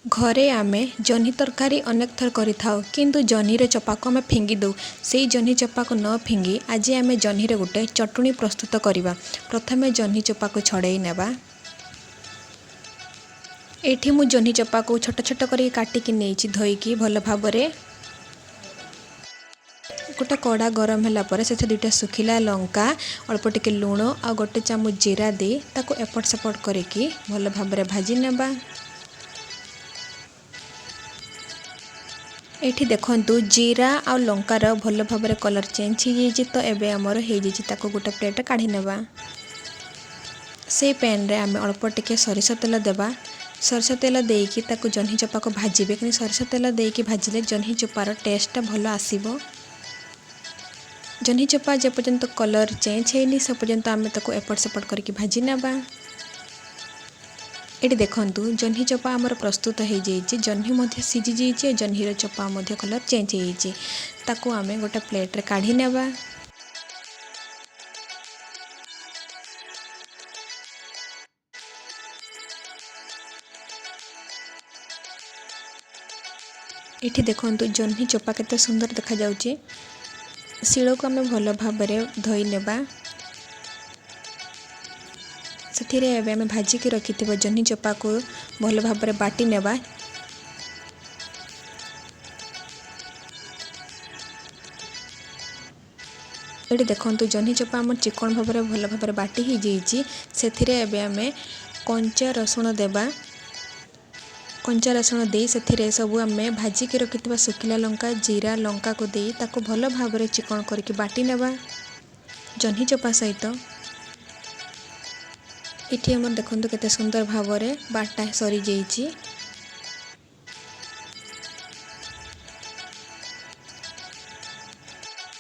ଘରେ ଆମେ ଜହ୍ନି ତରକାରୀ ଅନେକ ଥର କରିଥାଉ, କିନ୍ତୁ ଜହ୍ନିର ଚୋପାକୁ ଆମେ ଫିଙ୍ଗି ଦେଉ। ସେଇ ଜହ୍ନି ଚୋପାକୁ ନ ଫିଙ୍ଗି ଆଜି ଆମେ ଜହ୍ନିର ଗୋଟେ ଚଟୁଣି ପ୍ରସ୍ତୁତ କରିବା। ପ୍ରଥମେ ଜହ୍ନି ଚୋପାକୁ ଛଡ଼େଇ ନେବା। ଏଇଠି ମୁଁ ଜହ୍ନି ଚୋପାକୁ ଛୋଟ ଛୋଟ କରିକି କାଟିକି ନେଇଛି, ଧୋଇକି ଭଲ ଭାବରେ। ଗୋଟେ କଡ଼ା ଗରମ ହେଲା ପରେ ସେଥିରେ 2ଟା ଶୁଖିଲା ଲଙ୍କା, ଅଳ୍ପ ଟିକେ ଲୁଣ ଆଉ 1 ଚାମଚ ଜିରା ଦେଇ ତାକୁ ଏପଟ ସେପଟ କରିକି ଭଲ ଭାବରେ ଭାଜି ନେବା। ଏଇଠି ଦେଖନ୍ତୁ, ଜିରା ଆଉ ଲଙ୍କାର ଭଲ ଭାବରେ କଲର୍ ଚେଞ୍ଜ ହେଇଯାଇଛି। ତ ଏବେ ଆମର ହେଇଯାଇଛି, ତାକୁ ଗୋଟେ ପ୍ଲେଟ୍ କାଢ଼ି ନେବା। ସେଇ ପ୍ୟାନ୍ରେ ଆମେ ଅଳ୍ପ ଟିକେ ସୋରିଷ ତେଲ ଦେବା। ସୋରିଷ ତେଲ ଦେଇକି ତାକୁ ଜହ୍ନି ଚୋପାକୁ ଭାଜିବେ, କିନ୍ତୁ ସୋରିଷ ତେଲ ଦେଇକି ଭାଜିଲେ ଜହ୍ନି ଚୋପାର ଟେଷ୍ଟଟା ଭଲ ଆସିବ। ଜହ୍ନି ଚୋପା ଯେପର୍ଯ୍ୟନ୍ତ କଲର୍ ଚେଞ୍ଜ ହେଇନି, ସେ ପର୍ଯ୍ୟନ୍ତ ଆମେ ତାକୁ ଏପଟ ସେପଟ କରିକି ଭାଜି ନେବା। ଏଠି ଦେଖନ୍ତୁ, ଜହ୍ନି ଚୋପା ଆମର ପ୍ରସ୍ତୁତ ହେଇଯାଇଛି। ଜହ୍ନି ମଧ୍ୟ ସିଝି ଯାଇଛି ଆଉ ଜହ୍ନିର ଚୋପା ମଧ୍ୟ କଲର୍ ଚେଞ୍ଜ ହେଇଯାଇଛି। ତାକୁ ଆମେ ଗୋଟେ ପ୍ଲେଟ୍ରେ କାଢ଼ି ନେବା। ଏଠି ଦେଖନ୍ତୁ, ଜହ୍ନି ଚୋପା କେତେ ସୁନ୍ଦର ଦେଖାଯାଉଛି। ଶିଳକୁ ଆମେ ଭଲ ଭାବରେ ଧୋଇ ନେବା। ସେଥିରେ ଏବେ ଆମେ ଭାଜିକି ରଖିଥିବା ଜହ୍ନି ଚୋପାକୁ ଭଲ ଭାବରେ ବାଟି ନେବା। ଏଠି ଦେଖନ୍ତୁ, ଜହ୍ନି ଚୋପା ଆମର ଚିକଣ ଭାବରେ ଭଲ ଭାବରେ ବାଟି ହେଇଯାଇଛି। ସେଥିରେ ଏବେ ଆମେ କଞ୍ଚା ରସୁଣ ଦେବା। କଞ୍ଚା ରସୁଣ ଦେଇ ସେଥିରେ ସବୁ ଆମେ ଭାଜିକି ରଖିଥିବା ଶୁଖିଲା ଲଙ୍କା, ଜିରା, ଲଙ୍କାକୁ ଦେଇ ତାକୁ ଭଲ ଭାବରେ ଚିକଣ କରିକି ବାଟି ନେବା ଜହ୍ନି ଚୋପା ସହିତ। ଏଠି ଆମର ଦେଖନ୍ତୁ, କେତେ ସୁନ୍ଦର ଭାବରେ ବାଟା ସରିଯାଇଛି।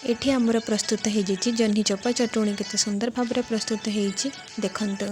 ଏଠି ଆମର ପ୍ରସ୍ତୁତ ହେଇଯାଇଛି ଜହ୍ନି ଚୋପା ଚଟୁଣି। କେତେ ସୁନ୍ଦର ଭାବରେ ପ୍ରସ୍ତୁତ ହେଇଛି ଦେଖନ୍ତୁ।